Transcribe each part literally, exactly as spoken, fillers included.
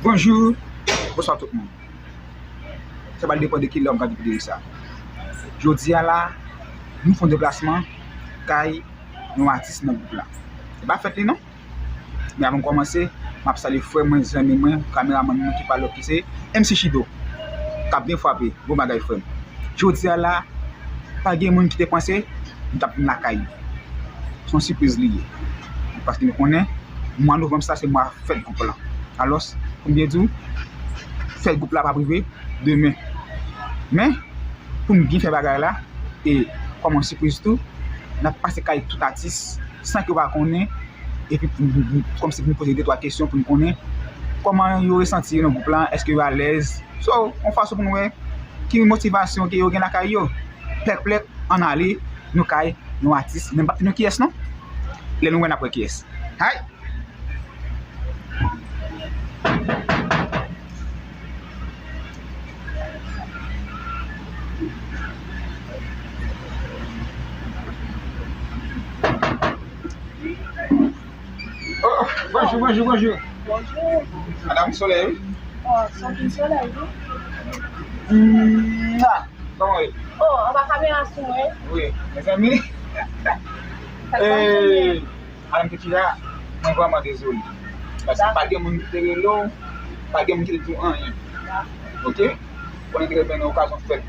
Bonjou, bonswa tout moun. Sa pral depann de kilè w ap gade videyo sa. Jodi a la, nou fè yon deplasman kay yon atis nan gwoup la. Se pa fèt li non. Men avan m kòmanse, m ap salye frè mwen, zanmi mwen, kameramann mwen ki pa lòt ki se M C Chido, k ap byen frape, bon bagay frè m. Jodi a la, pa gen moun ki te panse m t ap vin lakay li. Se yon sipriz li ye. Paske nou konnen, mwa novanm sa se mwa fèt gwoup lan. Alòs, pou m byen di w, fèt gwoup la p ap rive demen. Men, pou n byen fè bagay la, e kòm yon sipriz tou, n ap pase kay tout atis san ke yo pa konnen, epi pou n, pou n, kòmsi pou n poze de twa kesyon pou n konnen kòman yo resanti yo nan gwoup lan, èske yo alèz. So, yon fason pou n wè ki motivasyon ke yo gen lakay yo. Plèk, plèk, ann ale, nou kay yon atis, men m p ap di nou kiyès non. Lè nou wè n ap wè kiyès. Hay! Oh, bonjou, bonjou, bonjou. Bonjou. Madanm Solèy, wi. Oh, Santin Solèy, wi. Mwa. Kòman w ye? Oh, anba kamera sou mwen. Wi, mezanmi. Sa k pase? Madanm Ketira, mwen vrèman dezole. Paske pa gen moun ki te rele w, pa gen moun ki te di w anyen. Oke? Konnen trè byen nan okazyon fèt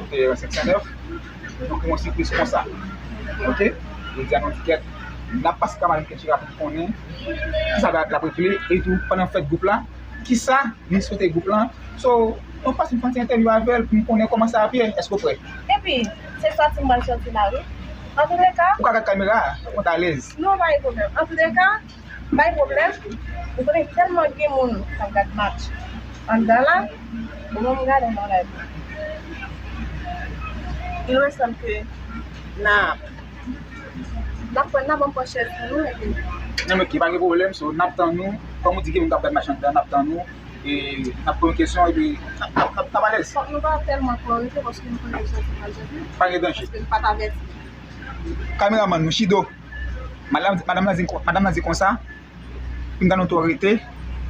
T R senk san nèf, nou gen yon sipriz konsa. Oke? Jodi a nou di kèt, n ap pase kay Madanm Ketira pou n konnen kisa l ap regle, e tou pandan fèt gwoup la, kisa li swete gwoup lan. So, nou pase n fè yon ti entèvyou avè l pou n konnen kòman sa ap ye. Èske w prè? Epi, se sòti m pral sòti la, wi. Antouleka. Ou ka gad kamera a, ou konn alèz. Non, pa gen pwoblèm. Antouleka, pa gen pwoblèm. Ou konnen tèlman gen moun k ap gad match anndan la, bon, mwen m gade yon bagay pou ou. Il me semble que n a N ap pran, n ap pran chèz pou nou, epi. Non, men ki pa gen pwoblèm, so, n ap tann nou. Kòm ou di gen moun k ap gad match anndan, n ap tann nou. E n ap pran yon kesyon, epi n ap, n ap, n ap, n ap alèz. Fòk nou pa tèlman twò rete, paske nou konnen nou sòti pral sòti. Pa gen danje. Paske nou pa t avèti. Kameramann nou, Chido. Madanm, madanm nan di, madanm nan di konsa, pinga nou twò rete,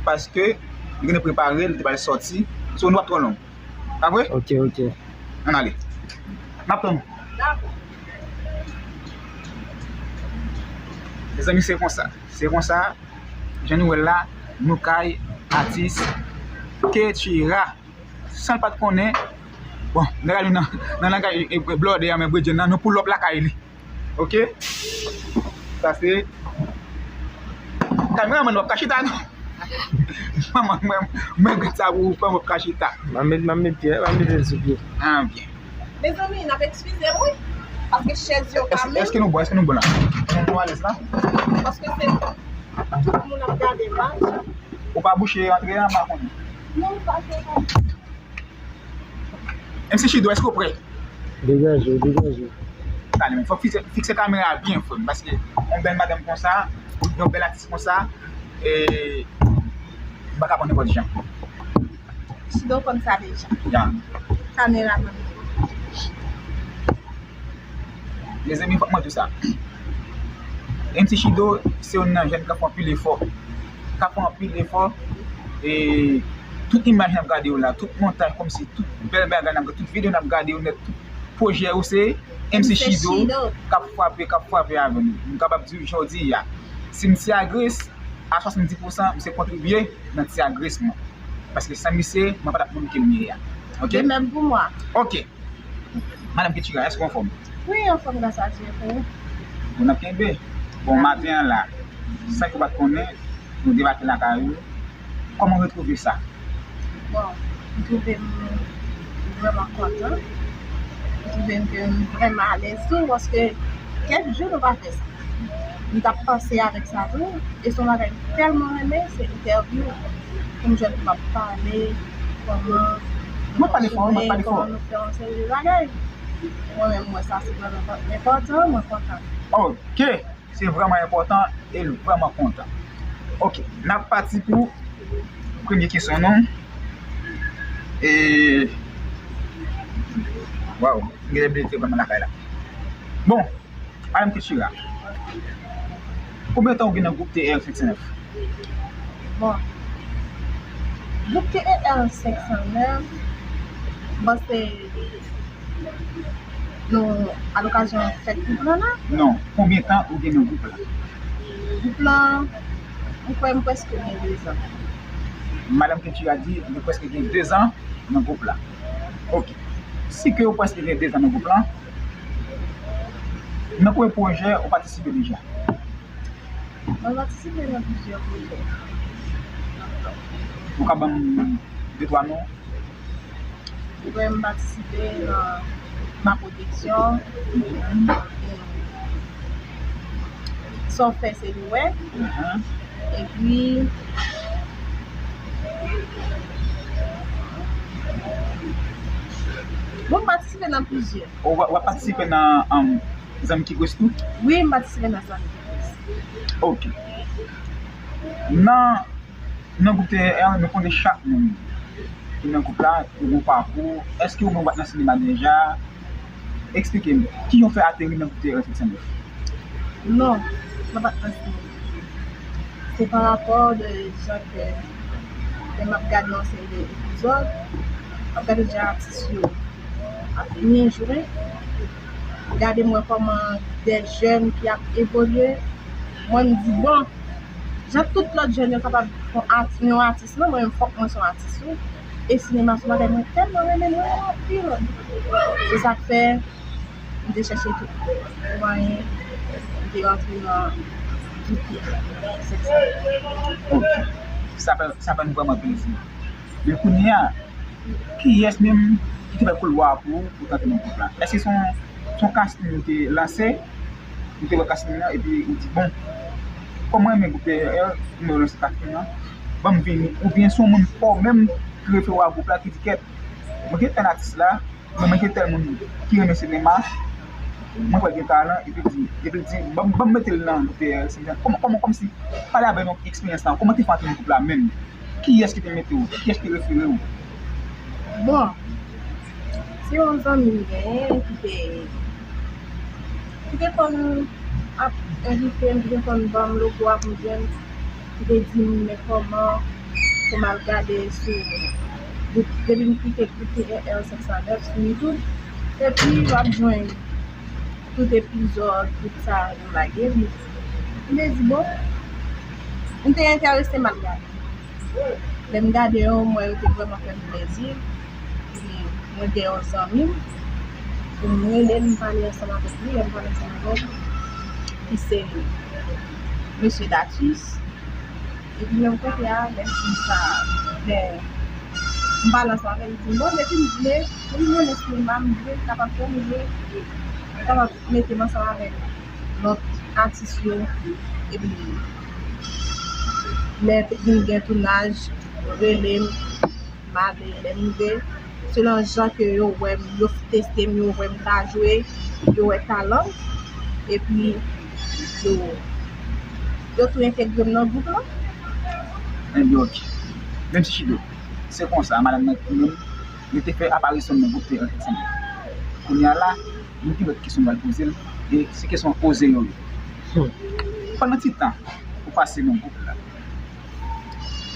paske nou gentan prepare, nou te pral sòti. So, nou p ap twò long. Pa vre? Ok, ok. Ann ale. N ap tann ou. Mezanmi, se konsa. Se konsa. Jan nou wè l la, nou kay atis Ketira. San l pa t konnen. Bon, nèg a li nan, nan langay, e, e, blòdè a, men bredjenn nan, nou pull up lakay li. Ok? Sa se kameramann, w ap ka chita non. Manman, mwen, mwen gad sa pou ou fè, w ap ka chita. M ap met, m ap met pye, m ap met l sou pye. Ah, byen. Mezanmi, n ap eskize m, wi. Paske chèz yo pa menm. Èske nou bon? Èske nou bon la? Nou bon alèz la? Paske se tout moun ap gade match. Ou pa bouche antre a, m pa konnen. Non, m pa fè sa. M C Chido, èske w prè? Degaje w, degaje w. Talè, men fòk fikse, fikse kamera a byen, frè m, paske yon bèl madanm konsa, yon bèl atis konsa, e, m pa ka pran nenpòt jan. Chido konn sa deja. Ya. Kameramann. Mezanmi, fòk mwen di w sa. M C Chido se youn nan jèn k ap fè anpil efò. K ap fè anpil efò. E tout imaj n ap gade yo la, tout montaj kòmsi, tout bèl bagay n ap gade, tout videyo n ap gade yo nèt, tout pwojè yo se M C Chido k ap frape, k ap frape avè nou. M kapab di w jodi a, si m Ti Agres, a swasanndis pousan, m se kontribye nan Ti Agres mwen. Paske san misye, mwen pa t ap moun ke m ye a. Ok? De même pour moi. Ok. Madanm Ketira, èske w anfòm? Wi, anfòm, gras a Dye, pou ou? Bon, n ap kenbe. Bon, maten an la, san ke w pa t konnen, nou debake lakay ou. Kòman w retwouve sa? Bon, m twouve m vrèman kontan. M twouve m ke m vrèman alèz tou, paske kèk jou nou pa fè sa. M t ap panse avèk sa tou, e se yon bagay m tèlman renmen, se entèvyou. Pou m jwenn pou m ap pale, kòman nou fonksyone, kòman nou fè yon seri de bagay. Mwen menm, m wè sa se vrèman enpòtan, mwen kontan. Ok, se vrèman enpòtan e l vrèman kontan. Ok, n ap pati pou premye kesyon nou. E, waw, m genlè blede vrèman lakay la. Bon, Madanm Ketira, konbyen tan ou gen nan gwoup T R senk san nèf? Bon, Gwoup T E R senk san nèf, m panse nou, alokazyon fèt gwoup lan la. Non, konbyen tan ou gen nan gwoup la? Gwoup lan, m kwè m prèske gen dezan. Madanm Ketura di li prèske gen dezan nan gwoup la. Ok. Si ke ou prèske gen dezan nan gwoup lan, nan konbyen pwojè ou patisipe deja? Mwen patisipe nan plizyè pwojè. Ou ka ban m de twa non? Mwen m patisipe nan Ma Protection, Sa w fè se nou wè. Epi, bon, m patisipe nan plizyè. Ou w ap patisipe nan um, Zanmi ki Gwes tou? Wi, m patisipe nan Zanmi ki Gwes. Ok. Nan nan gwoup T E R, nou konnen chak moun ki nan gwoup la, yo gen yon pakou. Èske ou menm ou pa t nan sinema deja? Eksplike m, kijan w fè ateri nan gwoup T E R senk san nèf? Non, mwen pa t nan sinema. Se pa rapò de jan ke lè m ap gade yon seri de epizòd, m ap gade jan atis yo ap byen jwe, gade m wè kòman de jèn ki ap evolye, mwen m di bon, jan tout lòt jèn yo kapab fè yon atis, yon atis non, mwen menm fòk mwen se yon atis wi. E sinema se yon bagay mwen tèlman renmen, mwen renmen anpil. Se sa k fè m te chèche tout mwayen, m te rantre nan gwoup T E R senk san nèf. Ok. Sa fè, sa fè nou vrèman plezi. Men kounye a, kiyès menm ki te fè koulwa pou ou pou w t antre nan gwoup la? Èske se yon, se yon casting ou te lanse? Ou te wè casting nan epi ou di bon, kòm mwen renmen gwoup T E R, mwen lanse casting nan, ban m vini. Oubyen se yon moun pa w menm ki refere w a gwoup la ki di kèt, mwen gen tèl atis la, mwen mwen gen tèl moun ki renmen sinema, mwen kwè gen talan, epi l di, epi l di ban m, ban m mete l nan gwoup T E R senk san nèf. Kòman, kòman, kòmsi, pale avè nou eksperyans lan, kòman te fè antre nan gwoup la menm? Kiyès ki te mete w? Kiyès ki te refere w? Bon, se yon zanmi m genyen ki te ki te konn ap envite m, ki te konn ban m logo a pou m jwenn, ki te di m men kòman pou m al gade sou gwoup, depi m klike gwoup T E R senk san nèf sou YouTube, epi w ap jwenn tout epizòd, tout sa yo lage. M te di bon, m te enterese m al gade. Lè m gade yo, m wè yo te vrèman fè m plezi. Epi mwen gen yon zanmi m, pou m rele l, m pale ansanm avèk li, lè m pale ansanm avè l, ki se Mesye Datus. Epi menm kote a, lè m di sa, lè m pale ansanm avè l, li di m bon, depi m vle, depi m renmen sinema, m vle kapab fè m vle, kapab mete m ansanm avèk lòt atis yo. Epi lè vin gen tounaj, yo rele m, m ale, lè m rive, selon jan ke yo wè m, yo teste m, yo wè m ka jwe, yo wè talan m, epi yo yo tou entegre m nan gwoup lan. Enben ok. Menm si Chido, se konsa, madanm nan li menm, li te fè aparisyon nan gwoup T E R senk san nèf. Kounye a la, nou gen lòt kesyon nou pral poze l, e se kesyon poze yo ye. Pandan ti tan ou pase nan gwoup la,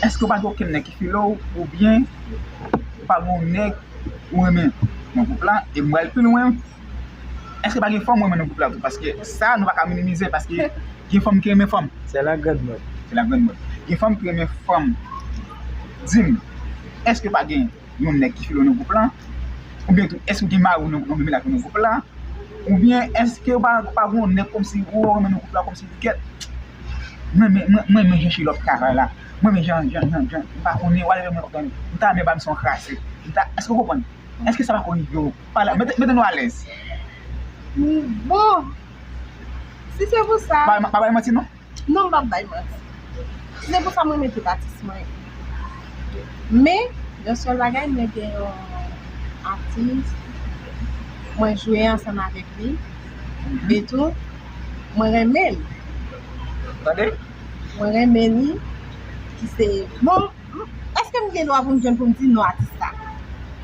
èske ou pa gen okenn nèg ki file w, oubyen ou pa gen yon nèg ou renmen nan gwoup la? E m pral pi lwen, èske pa gen fanm ou renmen nan gwoup la tou? Paske sa nou pa ka minimize, paske gen fanm ki renmen fanm. C'est la grande mode. Se la grande mode. Gen fanm ki renmen fanm. Di m, èske pa gen yon nèg ki file w nan gwoup la? Oubyen tou, èske ou gen mari w nan, nan menm laj ou nan gwoup la? Oubyen èske ou pa, pa gen yon nèg kòmsi ou renmen nan gwoup la, kòmsi kèt? Mwen, mwen, mwen, mwen renmen jan Chilòp travay la. Mwen renmen jan, jan, jan, jan, m pa konnen, whatever mwen konprann. M ta renmen ba misye yon krasi. M ta, èske ou konprann? Èske sa pa ko rive w? Pale, mete, mete nou alèz. Bon, si se pou sa. Pa, pa bay manti non. Non, m p ap bay manti. Si se pou sa, mwen renmen tout atis mwen. Men, yon sèl bagay, mwen gen yon atis, mwen jwe ansanm avèk li. Etou, mwen renmen l. Tande? Mwen renmen li, ki se, bon, èske m gen dwa pou m jwenn pou m di non atis la?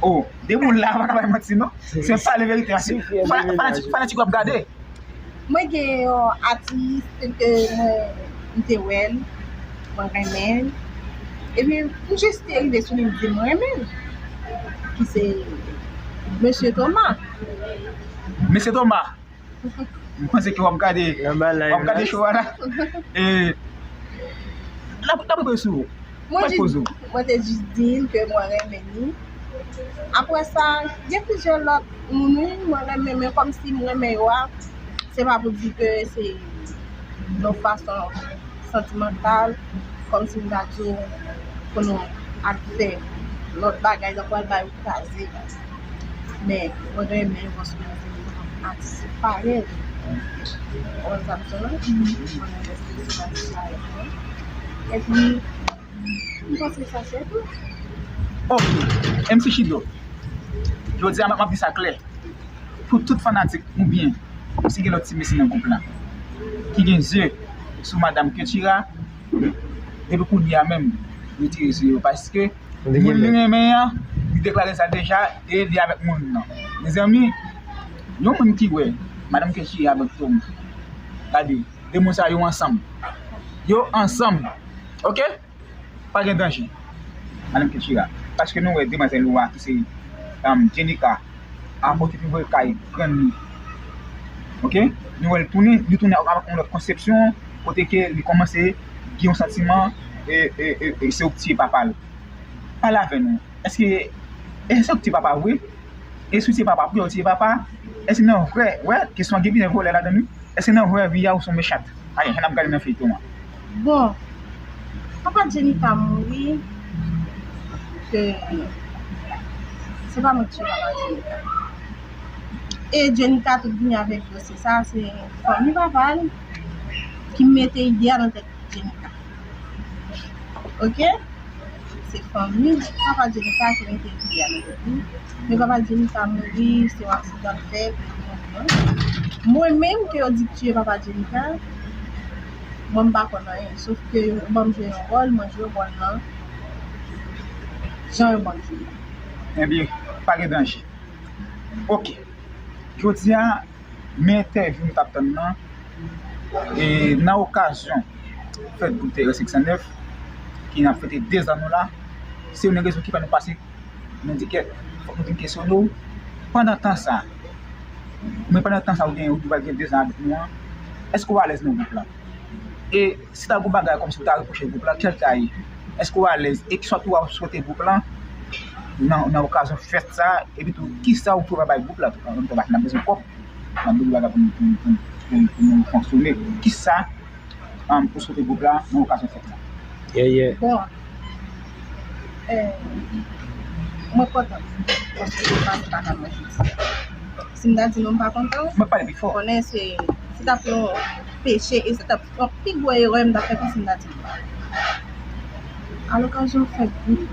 Oh, depi w la, pa ka bay manti non. Se pale verite a. Fanatik, fanatik w ap gade. Mwen gen yon atis ke mwen, m te wè l, mwen renmen l. Epi, m jis te rive sou li, m di m renmen l. Ki se Mesye Thomas. Mesye Thomas, m panse ke w ap gade, w ap gade show a la. E, n ap, n ap rive sou ou. Mwen jis, mwen te jis di l ke mwen renmen li. Apre sa, gen plizyè lòt moun, wi, mwen renmen, men kòmsi m renmen yo a, se pa pou di ke se yon fason santimantal, kòmsi m ta di w pou nou al fè lòt bagay, donk w al bay ou kraze. Men, mwen renmen paske se yon atis parèy. Ou konn sa m di w la? Mwen renmen paske se yon atis parèy. Epi, m panse sa se tou. Ok, M C Chido. Jodi a, m ap di sa klè. Pou tout fanatik oubyen si gen lòt ti mesye nan gwoup la ki gen zye sou madanm Ketchira, depi kounye a menm, retire zye yo paske moun li renmen an, li deklare sa deja e li avèk moun nan. Mezanmi, yon moun ki wè madanm Ketchira avèk Tom, gade, de moun sa yo ansanm. Yo ansanm. Ok? Pa gen danje. Madanm Ketchira. Paske nou wè demwazèl ou a ki se um, Jenika a okipe voye kay grann li. Ok? Nou wè l tounen, li tounen avèk yon lòt konsepsyon kote ke li kòmanse gen yon santiman e, e, e, e se ou k tiye papa l. Pale avè nou. Èske, èske se ou k tiye papa vre? E si w tiye papa, pou yo tiye papa? Èske nan vrè, wè, kesyon an gen plizyè volè ladan li. Èske nan vrè vi a ou se yon mechat? Ayen, jan n ap gade nan feyton an. Bon, papa Jenika mouri, ke se pa mwen ki tiye papa Jenika. E Jenika tout vini avèk dosye sa, se fanmi papa l ki mete ide a nan tèt Jenika. Ok? Se fanmi papa Jenika ki mete ide a nan tèt li. Men papa Jenika mouri, se yon aksidan l fèt, li mouri. Mwen menm ke yo di k tiye papa Jenika, mwen m pa konn anyen. Sof ke yo ban m jwe yon wòl, mwen jwe wòl lan jan yo ban m jwe. Ebyen, pa gen danje. Ok. Jodi a, men entèvyou nou t ap tann nan. E nan okazyon fèt gwoup T R senk san nèf, ki n ap fete dezan nou la, se youn nan rezon ki fè nou pase, nou di ke fòk nou vin kesyone w. Pandan tan sa, men pandan tan sa ou gen, ou pral gen dezan avèk nou an, èske w alèz nan gwoup la? E si ta gen yon bagay kòmsi ou ta repwoche gwoup la, kisa l ta ye? Èske w alèz? E kisa tou w ap swete gwoup la nan, nan okazyon fèt sa? Epi tou, kisa ou pral bay gwoup la tou? An menm tan, paske n ap bezwen kòb, n ap bezwen bagay pou nou, pou nou, pou nou, pou nou fonksyone. Kisa um, ou swete gwoup la nan okazyon fèt la? Yeah, yeah. Bon, eh, mwen kontan paske m pase pa kay mwen jodi a. Si m ta di nou m pa kontan, Mwen pale pi fò. Konnen se, se t ap yon peche e se t ap yon pi gwo erè m t ap fè ke si m ta di nou pa. A lokazyon fèt gwoup,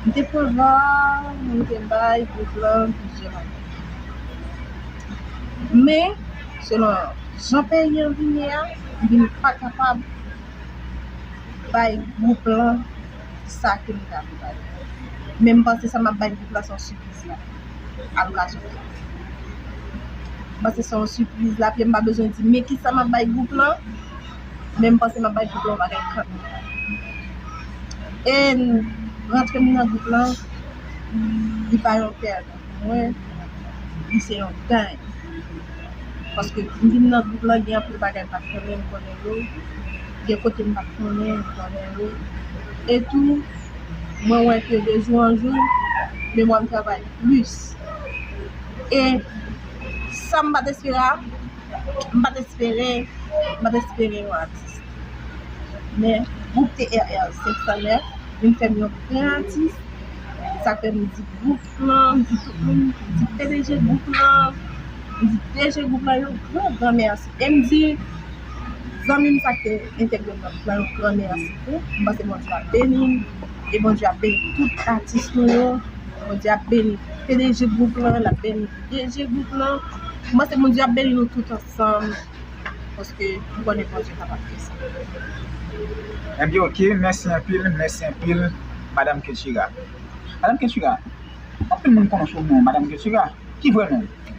m te prevwa, m te bay gwoup lan plizyè bagay. Men, selon jan peyi an vin ye a, m vin pa kapab bay gwoup lan sa ke m ta vle bay. Men m panse sa m ap bay gwoup la se yon sipriz la. A lokazyon fèt. M panse se yon sipriz la, epi m pa bezwen di men kisa m ap bay gwoup lan, men m panse m ap bay gwoup lan yon bagay kanmenm. E rantre m nan gwoup lan, li pa yon pèdi. Mwen, li se yon gany. Paske m vin nan gwoup lan, gen anpil bagay m pa t konnen, m konnen yo. Gen kote m pa t konnen, m konnen yo. E tou, mwen wè ke de jou an jou, memwa m travay plis. E sa m pa t espere a, m pa t espere, m pa t espere yon atis. Men, gwoup T R R senk san nèf vin fè m yon gran atis. Sa fè m di gwoup lan, m di tout moun, m di P D G gwoup lan, m di P D G gwoup lan yon gran, gran mèsi. E m di zanmi m sa k te entègre m nan gwoup lan yon gran mèsi tou. M panse Bondye ap beni m, e Bondye ap beni tout atis nou yo. Bondye ap beni P D G gwoup lan, l ap beni P D G gwoup lan. M panse Bondye ap beni nou tout ansanm. Paske m konnen Bondye kapab fè sa. Ebyen, ok, mèsi anpil, mèsi anpil, Madanm Ketchira. Madanm Ketchira, anpil moun konnen sou non Madanm Ketchira. Ki vrè non w?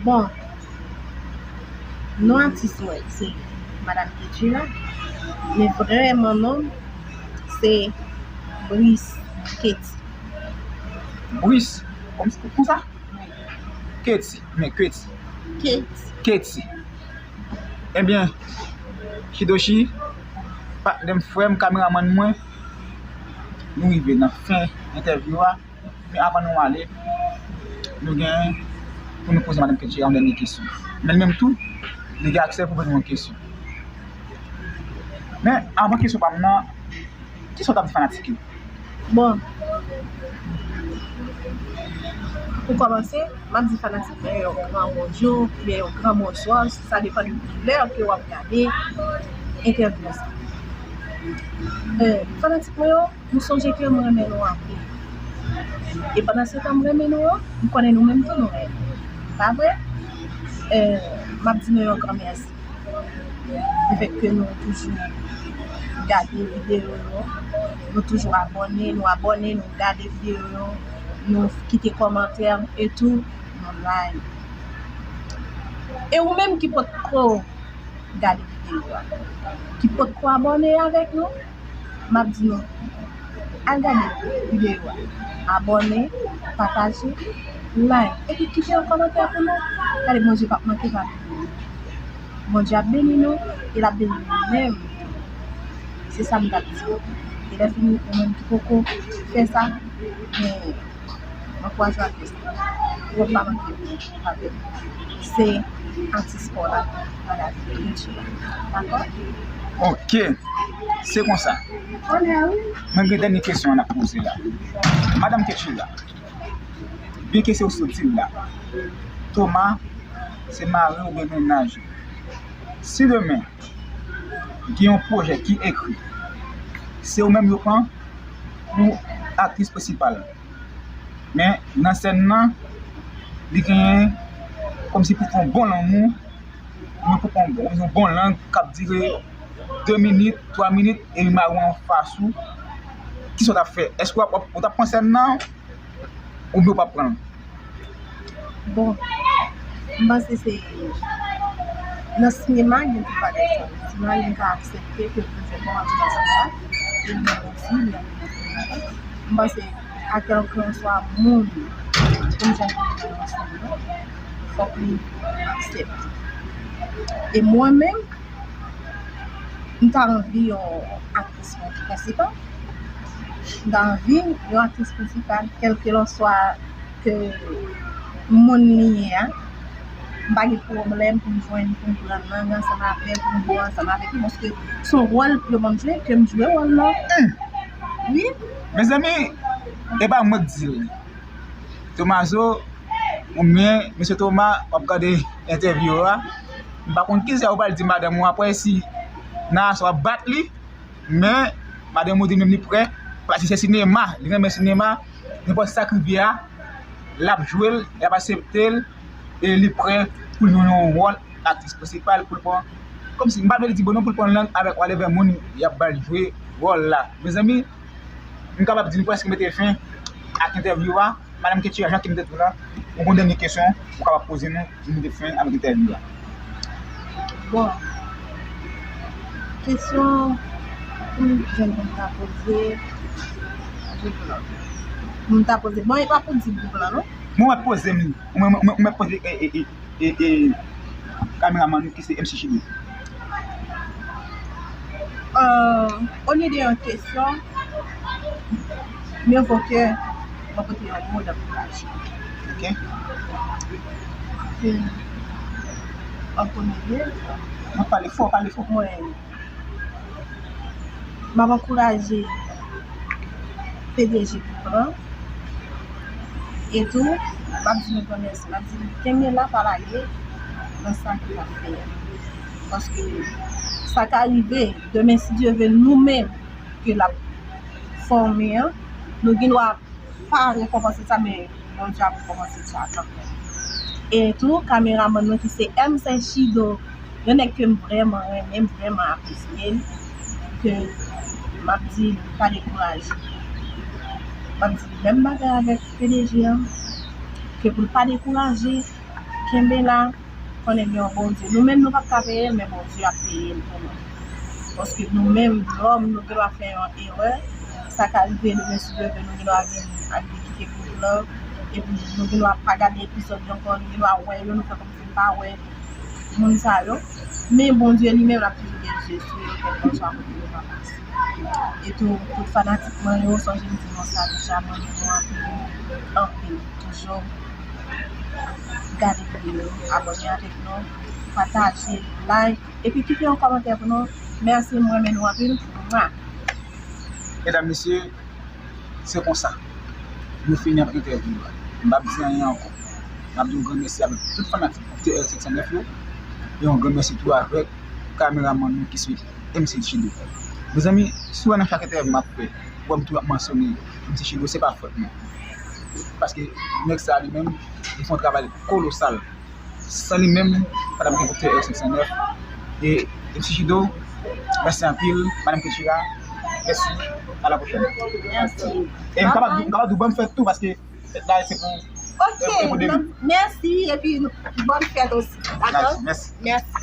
Bon, non atis mwen se Madanm Ketchira. Men vrè non m, se Brice Ketty. Brice, konsa? Ketty, men Ketty. Ketty. Ketty. Ebyen, Chidochi, patnè m, frè m, kameramann mwen, nou rive nan fen entèvyou a. Men avan nou ale, nou gen pou nou poze madanm Ketty yon dènye kesyon. Men li menm tou, li gen aksè pou poze yon kesyon. Men avan kesyon pa m nan, kisa w t ap di fanatik yo? Bon, pou kòmanse, m ap di fanatik mwen yon gran bonjou oubyen yon gran bonswa, sa depann de lè ke w ap gade entèvyou sa. Fanatik mwen yo, m sonje ke m renmen nou anpil. E pandan se tan m renmen nou an, m konnen nou menm tou nou renmen m. Pa vre? M ap di nou yon gran mèsi. Lefètke nou toujou gade videyo yo, nou toujou abòne, nou abòne, nou gade videyo yo, nou kite kòmantè e tou, nou like. E ou menm ki potko gade videyo a, ki potko abòne avèk nou, m ap di nou, al gade videyo a, abòne, pataje, like, epi kite yon kòmantè pou nou. Gade, Bondye p ap manke pa beni nou. Bondye ap beni nou, e l ap beni nou menm. Se sa m t ap di. E lè fini, ou menm ki poko fè sa, men ankouraje w al fè sa. Ou p ap pa manke avè m. Se atis pa w la, madanm Ketty la. Dakò? Ok. Se konsa. Mwen gen dènye kesyon an ap poze la. Madanm Ketty la, byenke se ou sot di l la, Thomas se mari w oubyen mennaj ou. Si demen, gen yon pwojè ki ekri, se ou menm yo pran pou aktris prensipal. Men nan sèn nan, li genyen kòmsi pou fè yon bon lanmou, oubyen pou fè yon bon, yon bon lang k ap dire de minit, twa minit, epi mari w anfas ou. Kisa w t ap fè? Èske w ap, w t ap pran sèn nan? Oubyen w p ap pran l? Bon, m panse se nan sinema gen tout bagay sa yo. Sinema gen ka aksepte ke pou fè bon aktris la, e li osi li ap fè bon bagay. M panse a kèlkanswa moun, kòm jan nou di nan sinema, fòk li aksepte. E mwen menm, m ta anvi yon aktris prensipal. M ta anvi yon aktris prensipal, kèlkelanswa ke moun li ye a. M pa gen pwoblèm pou m jwenn, pou m pran lang ansanm avè l, pou m bo ansanm avèk li, paske se yon wòl yo ban m jwe, ke m jwe wòl lan. Wi. Mezanmi, e pa mwen k di l. Tomazo, oubyen Mesye Thomas, w ap gade entèvyou a. M pa konn kisa ou pral di madanm ou apre, si nan aswè w ap bat li, men madanm ou di menm li prè, paske se sinema, li renmen sinema, nenpòt sa k rive a, l ap jwe l, l ap aksepte l, e li prè pou l jwe yon wòl aktris prensipal, pou l pran, kòmsi, m pa vle di bon non, pou l pran lang avèk whatever moun y ap ba l jwe wòl la. Mezanmi, m kapab di nou prèske mete fen ak entèvyou a. Madanm Ketty, jan ke m te di w la, ou gon dènye kesyon ou kapab poze nou pou nou mete fen avèk entèvyou a. Bon, kesyon pou m jwenn pou m ta poze gwoup lan. Pou m ta poze, bon, e pa pou di gwoup lan, non? Mwen, mwen poze m li. Mwen, mwen, mwen poze e, e, e, e, e kameramann nou ki se M C Chido. Euh, olye de yon kesyon, mye vo ke mwen pote yon mo d ankouraje. Ok. An premye lye, mwen pale fò, pale fò. Mwen, m ap ankouraje P D G gwoup lan. E tou, m ap di nou granmèsi. M ap di nou kenbe la, pa lage nan sa ke n ap fè a. Paske sa ka rive, demen, si Dye ve, nou menm ke l ap fòme an, nou gen dwa pa rekonpanse sa, men Bondye ap rekonpanse sa kanmenm. E tou, kameramann mwen ki se M C Chido, yon nèg ke m vrèman renmen, m vrèman apresye l, ke m ap di l pa dekouraje. M ap di l menm bagay avèk P D G an, ke pou l pa dekouraje, kenbe la, konnen gen yon Bondye. Nou menm, nou p ap ka peye l, men Bondye ap peye l pou nou. Paske nou menm, lòm, nou gendwa fè yon erè. Sa ka rive, demen si Dye vle, nou gendwa vin ak de kite gwoup lan. Epi nou gendwa pa gade epizòd yo ankò, nou gendwa wè yo, nou fè kòmsi nou pa wè moun sa yo. Men Bondye li menm, l ap toujou gen je sou yo, kèlkanswa kote yo ka pase. E tou, tout fanatik mwen yo, sonje m di nou sa deja, mwen renmen nou anpil, anpil. Toujou gade videyo yo, abòne avèk nou, pataje, like, epi kite yon kòmantè pou nou. Mèsi, mwen renmen nou anpil. Mwa. Medam, mesye, se konsa. Nou fini avèk entèvyou a. M p ap di anyen ankò. M ap di yon gran mèsi avèk tout fanatik T R senk san nèf yo. E yon gran mèsi tou avèk kameramann nou ki se M C Chido. Mezanmi, si w wè nan chak entèvyou m ap fè, w wè m toujou ap mansyone M C Chido, se pa fòt mwen. Paske nèg sa li menm, li fè yon travay kolosal. San li menm, pa t ap gen gwoup T R senk san nèf. E M C Chido, mèsi anpil. Madanm Ketchira, mèsi. A la pwochèn. Mèsi. E m kapab di, m kapab di w bòn fèt tou, paske fèt la se pou, Ok, se pou demen. Mèsi, epi bòn fèt osi. Dakò? Mèsi. Mèsi.